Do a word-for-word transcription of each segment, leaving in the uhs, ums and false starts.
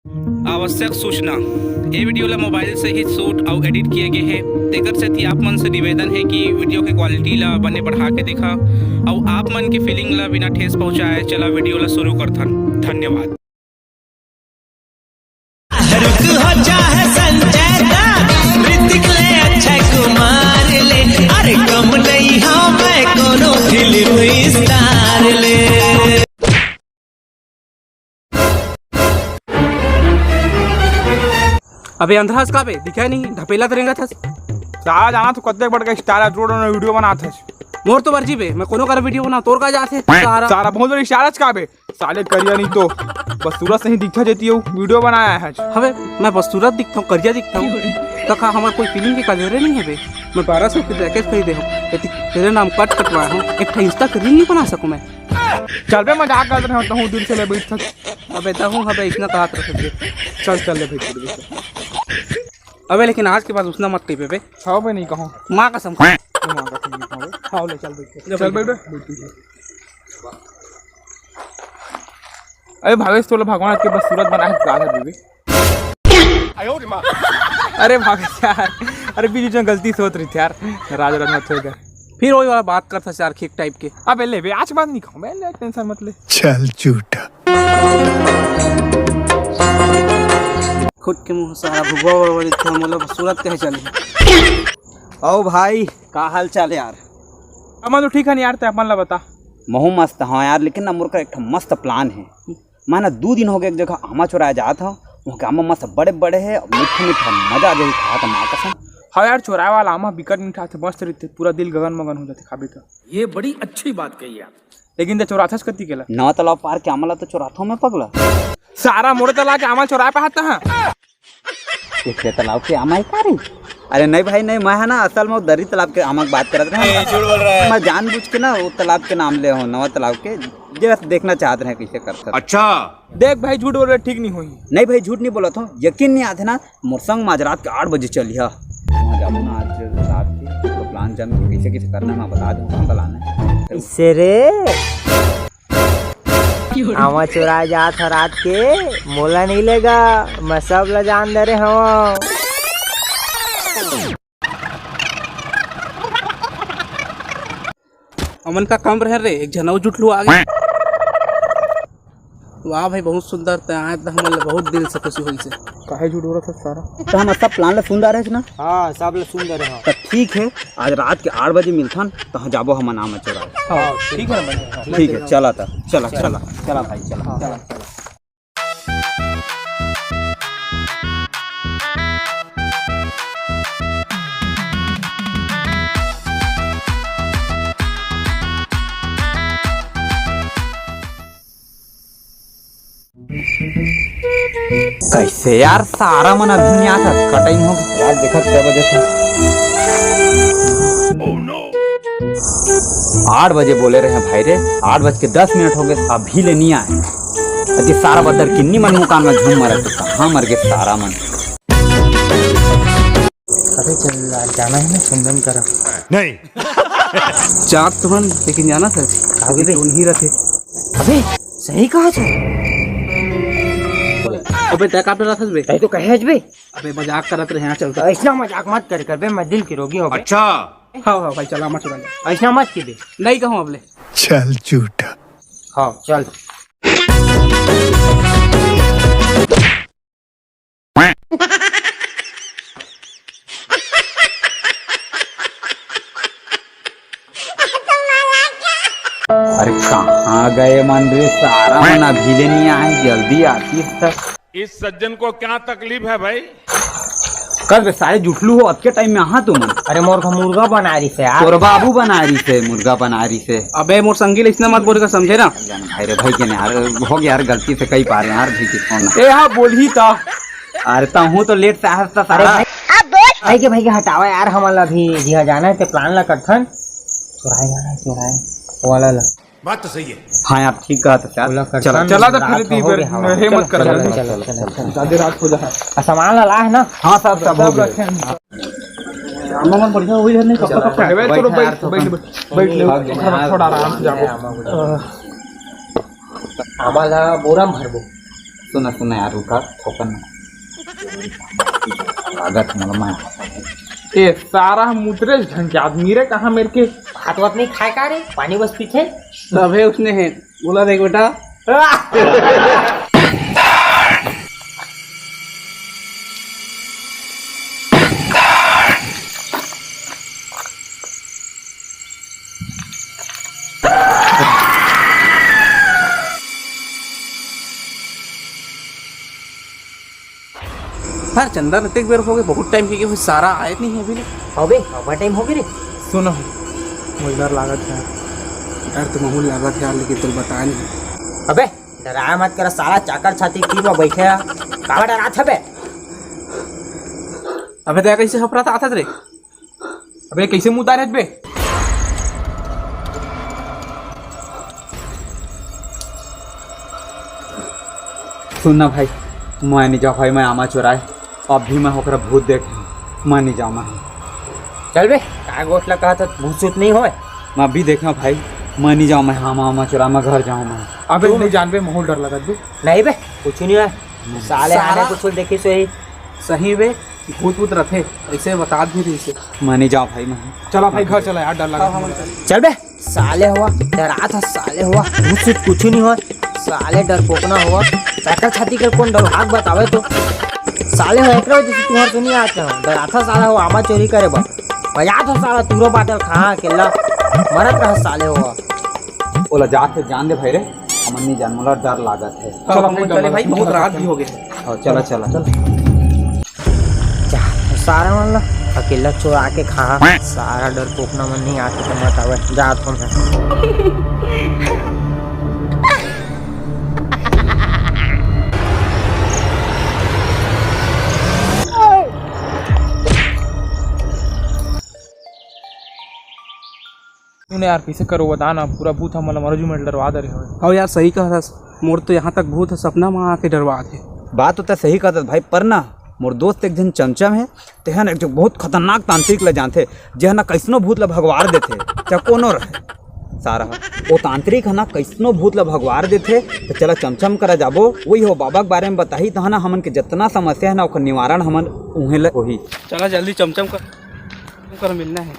आवश्यक सूचना, ये वीडियो ला मोबाइल से ही शूट अउ एडिट किए गए हे, तेकर सेती आप मन से निवेदन हे कि वीडियो के क्वालिटी ला बने बढ़ा के देखा अउ आप मन के फीलिंग ला बिना ठेस पहुंचाए। चला वीडियो ला शुरू करथन। धन्यवाद। शाहरुख हो चाहे संजय दत्त, ऋतिक ले अक्षय कुमार ले, अरे कम नहीं हाँ मैं कोनो फिल्म स्टार ले। अबे अंधरा हस का बे, दिखाई नहीं, ढपेला त रेंगत हस। साला जाना तो कत्ते बड़ का स्टार है, रोड में वीडियो बनात हस। मोर तो मर्जी बे, मैं कोनो कर वीडियो बना, तोर का जात हे सारा। सारा बहुत बड़ स्टार है का बे, साले करिया नहीं तो बस सूरत से ही दिखा देती हो, वीडियो बनाया है। हवे, मैं बस सूरत दिखता हूँ, करिया दिखता हूँ, तो का हमार कोई फीलिंग के कलेरे नहीं है बे? मैं बारह सौ की पैकेज खरीदे हूँ, यदि तेरे नाम कट कटवाया हूँ, एक ठा इंस्टा के रील नहीं बना सकूँ मैं? चल बे, मजाक करत रहे हूँ, तहूँ दिल से ले बैठ थक। अबे तहूँ हबे, इतना कहा कर सकते। चल, चल ले भाई, चल बे। अबे लेकिन आज के बाद उसना मत कही बे। हाँ बे, नहीं कहूँ। माँ कसम। माँ कसम नहीं कहूँ बे। हाँ ले, चल बैठ। ले चल बैठ। बैठ बे। अरे भावेश, तोला भगवान के बस सूरत बना है, का कर देबे? अरे भावेश यार, अरे बीच बीच में गलती से होत रही थी यार, नाराज वाराज मत हो जा। फिर वही वाला बात करता यार, खीक टाइप के। अबे ले बे, आज बात नहीं खाऊं मैं, ले टेंशन मत ले। चल झूठा। खुद के मुंह सारा भुगवा वड़वा लिखा, मोला सूरत कहे चल। ओ भाई, का हाल चाल यार? हमन तो ठीक हन यार, ते अपन ला बता। महू मस्त हव यार, लेकिन ना मोर कर एक ठो मस्त प्लान हे। मैं ना दू दिन हो गए एक जगह आमा चोराए जात हव, वहाँ के आमा मस्त बड़े बड़े हे, मीठा मीठा, मजा आ जाही खात माँ कसम। हाँ यार, चोराए वाला आमा बिकट मीठा थे, मस्त रहिथे, पूरा दिल गगन मगन हो जाथे खाबे त। ये बड़ी अच्छी बात कही आप। लेकिन ते चोराथस कति केला? नवा तालाब पार के आमा ला तो चोराथो मैं पगला। सारा मोरे तालाब के आमा चोराए पाहत हा। एकरे तालाब के आमा ही का रे? अरे नहीं भाई नहीं, मैं है ना असल में वो दरी तालाब के आमा की बात करत रहे। ए, झूठ बोल रहा है। मैं जानबूझ के ना वो तालाब के नाम ले हूँ, नवा तालाब के, जरा देखना चाहत रहे कैसे कर सकते। अच्छा। देख भाई, झूठ बोल रहे, ठीक नहीं होही। नहीं भाई, झूठ नहीं बोलत हूँ, यकीन नहीं आथे ना, मोर संग में आज रात के आठ बजे चलिहा। वहाँ जाबो ना आज रात के, तो प्लान जम के कैसे कैसे करना है, मैं बता दूँ, कहाँ का लाना है। इससे रे। आमा चोराए जात ह रात के, मोला नहीं लेगा, मैं सब ला जान दे रे हव। अमन का काम रहे रे, एक झन अउ जुटलू आगे। वाह भाई, बहुत सुंदर, ते आए त हमन ल बहुत दिल से खुशी होइस हे। काहे झूठ बोलत हस सारा? त हमर सब प्लान ल सुन डारे हस ना? हाँ, सब ल सुन डारे हव। त ठीक हे, आज रात के आठ बजे मिलथन, तहाँ जाबो हमन आमा चोराए। हाँ, ठीक हे ना, बन जाए। ठीक हे, चला त, चला, चला, चला भाई, चला, चला, चला। कैसे यार, सारा मन अभी नहीं आता, कटाई हो गया। यार, देखा कै बजे थे? आठ बजे बोले रहे भाई रे, आठ बज के दस मिनट हो गए, अभी ले नहीं आए। अति सारा बदर किन्नी मन मुकान में झूम मरा, तो कहाँ मर गए सारा मन? अबे चल, आज जाना है ना चंदन करा। नहीं। चाक तो हन, लेकिन जाना सर, अबे। तो नहीं रहते। अबे, सही कहा था। अबे, तै का डरा था बे? तै तो कहे हस बे। अबे, मजाक करत रहे, यहाँ चलता। ऐसा मजाक मत कर, कर बे, मैं दिल के रोगी हूँ बे। अच्छा। हाँ, हाँ, भाई, चला, मत चुरा ले। ऐसा मत की बे। नहीं कहूँ अब ले। चल, झूठा। हाँ, चल। अरे कहाँ गए मन रे, सारा मन अभी ले नहीं आए, जल्दी आती है। इस सज्जन को क्या तकलीफ है भाई? कब बे सारे जुटलू हो, अतके टाइम में आहा तुमन? अरे मोर घर मुर्गा बना रही से यार। तोर बाबू बना रही से, मुर्गा बना रही से। अबे मोर संगी ले इसना मत बोल कर समझे ना? जान भाई रे भाई के यार, हो गया यार, गलती से कही पा रहे हैं यार, भाई की फोन। ए हाँ बोलही ता। अरे तहूँ तो लेट से आहा ता अरे सारा। भाई, भाई के भाई के हटावा यार, हमन ला भी जिहा जाना है ते प्लान ला करथन। चुराए जाना है, चुराए वाला ला। बात तो सही है। हाँ यार, ठीक कहा था यार। चला, चला था फिर दी बेर, हे मत कर। चला, चला, चला। आधी रात हो जा। आ, सामान ला लाए ना? हाँ, सब, सब हो गया। मामा बढ़िया वही है, नहीं, कपड़ा, कपड़ा। बैठ, बैठ, बैठ, बैठ, बैठ ले। थोड़ा, थोड़ा आराम से जाओ। आमा ला बोरा में भरबो। सुना, सुना यार, रुका, थोकन लागत मोला मैं। ए, सारा मुद्रेश ढंग के आदमी रे, कहाँ मेरे के हाथ वाथ नहीं खाए का रे, पानी बस पीथे। तभे उसने है बोला, देख बेटा। यार चंदन, अतेक बेर हो गए, बहुत टाइम के, के सारा आए नहीं है अभी ले। अबे, अब्बड़ टाइम हो गए रे। सुनो, मुझे डर लागत है। डर तो महूल लागत है यार, लेकिन तुम बताया नहीं। अबे, डराया मत करा, साला चाकर छाती तीर में बैठे है। काबर डरात हबे? अबे, देखा कैसे हफरा था, था रे। अबे, कैसे मुंह उतारे बे? सुन ना भाई, मैं नहीं जाऊँ भाई, मैं आमा चोराए। अब भी मैं ओकरा भूत देखे हूँ, मैं नहीं जाऊँ मैं। चल बे, काय गोठ लगा था, भूत सूत नहीं होए। मैं अभी देखा भाई, मैं नहीं जाऊँ मैं, आमा, आमा चोराए, मैं घर जाऊँ मैं। अबे, तू नहीं जानबे, महूल डर लगत बे। नहीं बे, कुछ नहीं है। साले सारा आने कुछ देखी सो ही। सही बे, भूत भूत रथे, ऐसे बता भी रही से। मैं नहीं जाऊँ भाई, मैं। चला भाई, घर चला यार, डर लगा। चल बे, साले हुआ, डरात ह साले हुआ, भूत सूत कुछ नहीं हो, साले डरपोकना हुआ, चाकर छाती कर कौन डर भाग बतावे तो। साले हो, एकरा वजह से तुम्हार सुनी आज का डरात ह साला हो, आमा चोरी करे बा। बजात ह साला तूरो बाटल खा अकेला, मरत रह साले हो। ओला जात है, जान दे भाई रे, हमन नहीं जान, मोला डर लागत है। चलो, हम चले भाई, बहुत रात भी हो गए। हाँ, चला, चला। जा, सारा मन ला अकेला चोरा के खा, सारा डरपोकना मन नहीं आके तो मत आवे, जात हूँ मैं। सुन यार, कैसे करो बता ना, पूरा भूत हमन ला मरो जी मर डरवा दे रहे हो। हव यार, सही कहत हस, मोर तो यहाँ तक भूत ह सपना म आके डरवा दे। बात तो तैं सही कहत हस भाई, पर ना मोर दोस्त एक झन चमचम हे, तेहन एक झन बहुत खतरनाक तांत्रिक ल जानथे, जेह ना कइसनो भूत ल भगवार देथे, चाहे कोनो रहे। सारा ह। ओ तांत्रिक ह ना कइसनो भूत ल भगवार देथे, त चला चमचम करा जाबो, वही हो बाबा के बारे में बताही, तहाँ ना हमन के जतना समस्या हे ना ओकर निवारण हमन उहें ल होही। चला जल्दी चमचम कर। ओकर मिलना हे।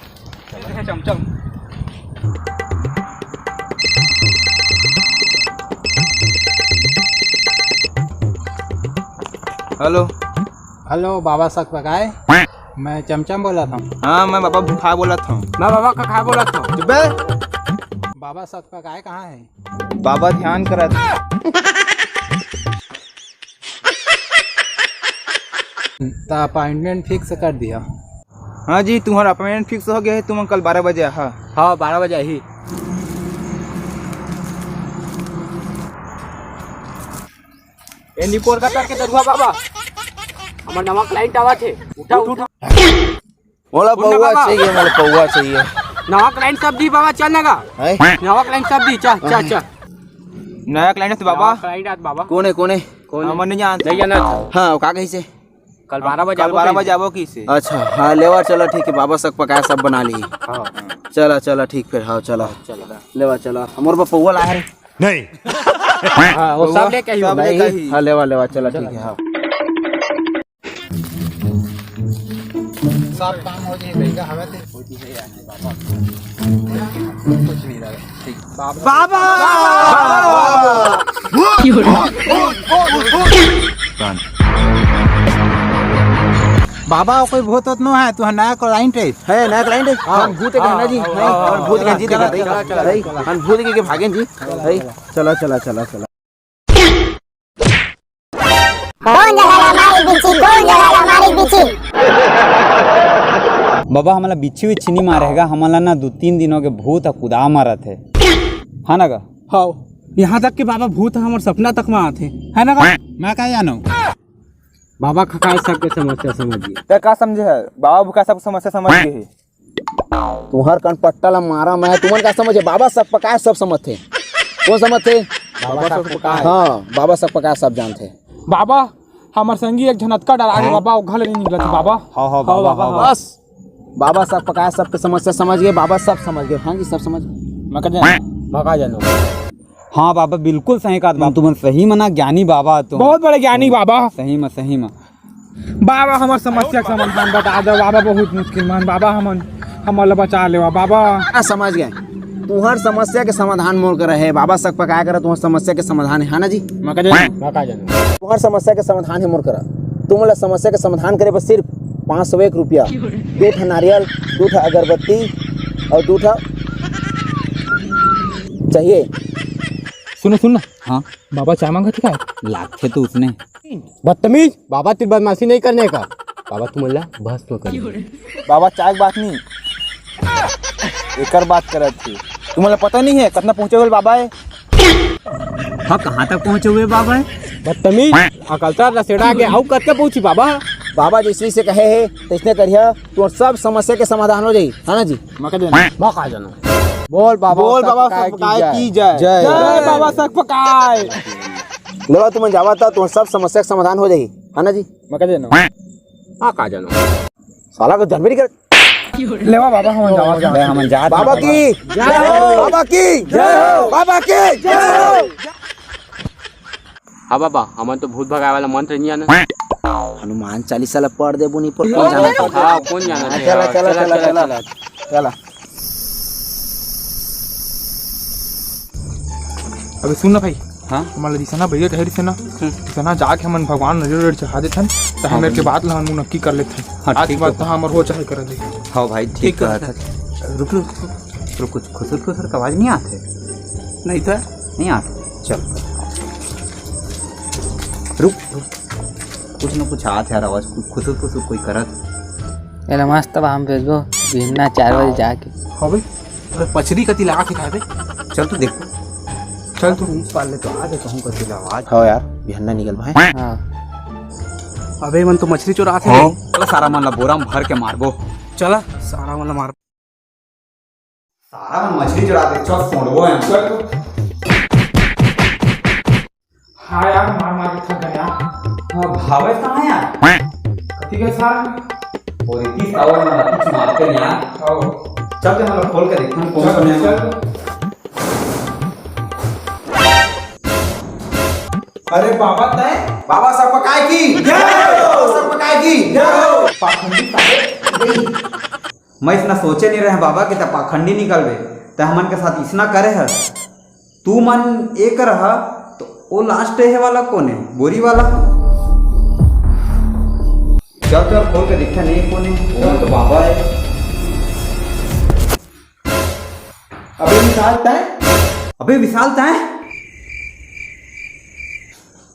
चमचम। हेलो। हेलो, बाबा सक पकाए? मैं चमचम बोलत हूँ। हाँ, मैं बाबा भूखा बोलत हूँ। मैं बाबा खखाए बोलत हूँ। चुप बे। बाबा सक पकाए कहाँ हे? बाबा ध्यान करत। त अपॉइंटमेंट फिक्स कर दिया। हाँ जी, तुम्हारा अपॉइंटमेंट फिक्स हो गया है, तुम कल बारह बजे आहा। हाँ, बारह बजे ही। ए निपोर का करके दरुआ बाबा, हमर नवा क्लाइंट आवा थे। उठा, उठा। मोला उठ ना पौवा बाबा। चाहिए, मोला पौवा चाहिए। नवा क्लाइंट सब दी बाबा, चल ना गा। हैं? नवा क्लाइंट सब दी, चल, चल, चल। नया क्लाइंट है बाबा। नवा क्लाइंट आज बाबा। कौन है, कौन है? कौन है? हमन नहीं जानते। नहीं जानत। हाँ, वो का कही से? कल बारह बजे कल आबो बारह कही बजे से। आबो कही से। अच्छा, हाँ, लेवा, चला, ठीक है, बाबा सक पकाया सब बना ली। हाँ। चला, चला, ठीक फिर, हाँ, चला। चला। लेवा, चला, हमर बा पौवा ला रे। नहीं। हाँ, वो सब पौवा, लेके ही सब होगा। लेके ही। हाँ, लेवा, लेवा, चला, ठीक है, हाँ। सब काम हो जाए, भैया, हमें तो होती है यार, बाबा। कुछ नहीं लगा। ठीक। बाबा! बाबा! बाबा, कोई भूत होत नो है, तू नया क्लाइंट है। है, नया क्लाइंट है? हाँ। हम भूत के ना जी, हाँ, नहीं, हाँ, हम भूत के हाँ, जी चला, देखा, चला, चला, नहीं, चला। हम भूत के, के भागें जी, नहीं, चला, चला, चला, चला। कौन जगह ला मारे बिच्छी, कौन जगह ला मारे बिच्छी? बाबा, हमला बिच्छी विच्छी नहीं मारे गा, हमला ना दो तीन दिनों के भूत ह कुदा मारत हे, है ना गा? हाँ, यहाँ तक कि बाबा भूत ह हमर सपना तक में आथे, है ना गा? मैं का जानो? बाबा खखाए सबके समस्या समझ गए। ते का समझे है? बाबा भूखा सबके समस्या समझ गए है। तुहर कनपट्टा ला मारा मैं, तुमन का समझे? बाबा सक पकाए सब समझथे। कौन समझथे? बाबा सक पकाए। हाँ, बाबा सक पकाए सब जानथे। बाबा, हमर संगी एक झन अतका डरा गे हाँ? बाबा, ओ घर ले नहीं निकलत बाबा। हाँ, हाँ, हाँ, बाबा, बाबा, हाँ, हाँ। बस, बाबा सक पकाए सबके समस्या समझ गए, बाबा सब समझ गए। हाँ जी, सब समझ गए। मैं कह जाना, मैं कह जाना। हाँ बाबा, बिल्कुल सही कहत बाबा। तुमन सही म ना ज्ञानी बाबा तुम। बहुत बड़े ज्ञानी बाबा। सही म, सही म। बाबा, हमर समस्या के समाधान बता दो बाबा, बहुत मुश्किल मन बाबा, हमन, हमन ला बचा लेवा बाबा। हाँ, समझ गए। तुहर समस्या के समाधान मोर करा है बाबा, सक पकाए करा, तुहर समस्या के समाधान है, है ना जी? मैं का जानूं? मैं का जानूं? तुहर समस्या के समाधान है मोर करा। तुमन ला समस्या के समाधान करे बर सिर्फ पाँच सौ एक रुपया, दू ठा नारियल, दू ठा अगरबत्ती और दू ठा चाहिए। सुनो, सुन ना। हाँ। बाबा चाय मांगत हे का? लागथे तो उसने। बदतमीज, बाबा तेरे बदमाशी नहीं करने का। बाबा तुमन ला भस्म कर। बाबा चाय के बात नहीं, एकर बात करत हे। तुमन ला पता नहीं है कितना पहुंचे वाले बाबा है? हाँ, कहाँ तक पहुँचे हुए बाबा है? बदतमीज, अकलता रसेड़ा के आऊ कतका पहुँची बाबा? बाबा जैसे से कहे है, तैसने करिया, तोर सब समस्या के समाधान हो जाई, है ना जी? मैं का जानूं? मैं का जानूं? बोल बाबा, बोल बाबा, सत पकाए की जय। जय। जय बाबा सत पकाए। लेवा तुमन जावा ता, तोर सब समस्या के समाधान हो जाई, है ना जी? मैं का जानूं? मैं का जानूं? साला को जानबे नहीं कर। लेवा बाबा, हमन जावा, जावा। हमन जात बाबा हन। की जय हो। बाबा की जय हो। बाबा की जय हो। हाँ बाबा, हमन तो भूत भगाए वाला मंत्र नहीं आना। हनुमान चालीसा ला पढ़ देबो, नहीं पढ़, कौन जाना? हाँ, कौन जाना? हाँ, चला, चला, चला, चला, चला। चला। अबे सुन ना भाई। हाँ? हमन ला जैसे ना भैया कहे रहिसे ना, हम्म। जैसे ना जाके हमन भगवान नरियर चढ़ा देथन, त हाँ, हमर के भैया। बात ला हमन नक्की कर लेथन। हाँ, आज के ठीक बाद है। त हमर हो चाहे कर दे। हाँ भाई, ठीक ठीक कहत कहत है। रुक, रुक, रुक, रुक, कुछ खुसुर खुसुर का आवाज नहीं आत है? नहीं तो। नहीं आत है। चल। रुक, रुक। कुछ ना कुछ आत है यार आवाज, कुछ खुसुर खुसुर कोई करत। एला मस्त बा, हम भेजबो बिहन्ना चार बजे जाके। हाँ भाई, अरे पचरी कति लागत हे का बे? चल तो देखो। चल तो। ऊंच पार ले तो आ दे, कहूं कति ला आवाज। हाँ यार, बिहन्ना निकल भाई। हाँ। अबे मन तो मछली चोरात हे। हाँ। चला सारा मन ला बोरा में भर के मारबो। चला सारा मन ला मार। सारा मन मछली चोरात हे, चल सोंडबो है। चल तो। हाँ यार, मार मार के थक गया। हाँ, भावे कहाँ यार? कथी के सार? और इतनी सावन में कुछ मारते नहीं यार। आओ। चल के हम लोग खोल के देखते हैं कौन चल, सा नया चल। अरे बाबा तय, बाबा सक पकाए की जय हो। बाबा सक पकाए की जय हो। पाखंडी साले। मैं इसना सोचे नहीं रहे बाबा कि त पाखंडी निकलबे, त हमन के साथ इसना करे है। तू मन एक रहा, तो वो लास्ट हे वाला कौन है? बोरी वाला? चल, चल, खोल के देखा नहीं कौन है? वो तो बाबा है। अबे विशाल तय? अबे विशाल तय?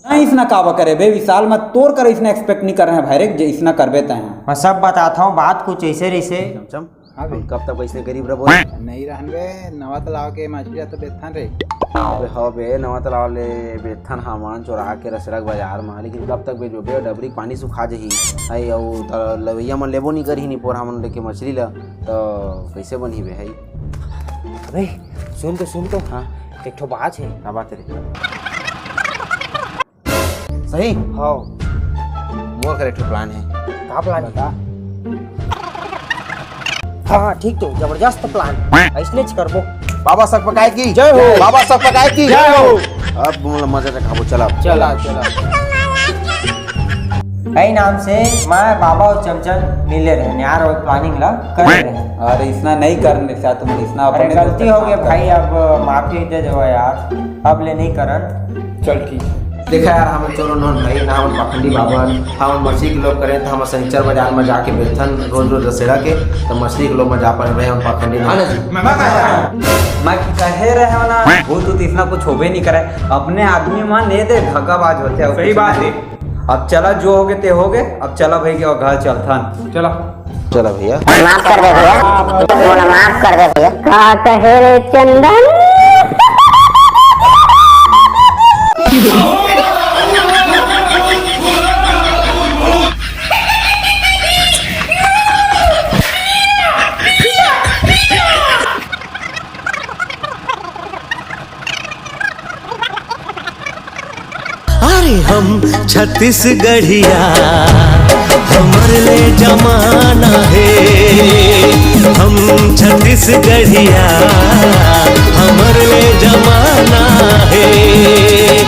नहीं, इसना काबा करे बे विशाल, मैं तोर कर इसना एक्सपेक्ट नहीं कर रहे हैं भाई रे, जे इसना करबे तय। मैं सब बताता हूँ, बात कुछ ऐसे रहिसे। चमचम, हाँ बे। हम कब तक वैसे गरीब रहो? नहीं रहन बे, नवा तालाब के मछली तो बेचथन रे। अबे हाँ बे, नवा तालाब ले बेचथन हमन चोरा के रसड़ा के बाजार में, लेकिन कब तक बेचबो बे? डबरी के पानी सुखा जही। हई, अउ त लवैया मन लेबो नहीं करही, नहीं पोर हमन लेके मछली ला, तो कैसे बनही बे? हई। अबे सुन तो, सुन तो। हाँ। एक ठो बात है। का बात है रे? सही? हाँ। मोर कर एक ठो प्लान है। का प्लान है? बता। हाँ, हाँ, ठीक तो, जबरदस्त प्लान। ऐसने च करबो। बाबा सक पकाए की जय हो। बाबा सक पकाए की जय हो। अब मोला मजा से खाबो, चला। चला, चला। यही नाम से मैं, बाबा और चमचम मिले रहे, यार, और प्लानिंग ला कर रहे हैं। अरे, इसना नहीं करने सा तुम, इसना अरे, अपने गलती दोस्त हो के गई साथ भाई, कर। अब माफी दे दो यार, अब ले नहीं करन। चल, ठीक है। देखा यार, हम चोरो नोन भाई ना, हम पाखंडी बाबा, हम मछली के लोग करें तो हम शनिचर बाजार में जाके बेचथन रोज रोज रसेड़ा के, तो मछली के लोग में जा पर रहे हम पाखंडी नोन। हाँ ना जी। मैं कहे रहे हो ना, भूत उत इसना कुछ होबे नहीं करे, अपने आदमी मान नहीं दे, धक्काबाज होते हो। सही बात है। अब चला, जो होगे ते होगे, अब चला भाई के घर चलथन। चला। चला भैया। माफ कर दे भैया, मोला माफ कर दे भैया। का कहे रे चंदन? अरे हम छत्तीसगढ़िया, हमर ले जमाना हे। हम छत्तीसगढ़िया, हमर ले जमाना हे।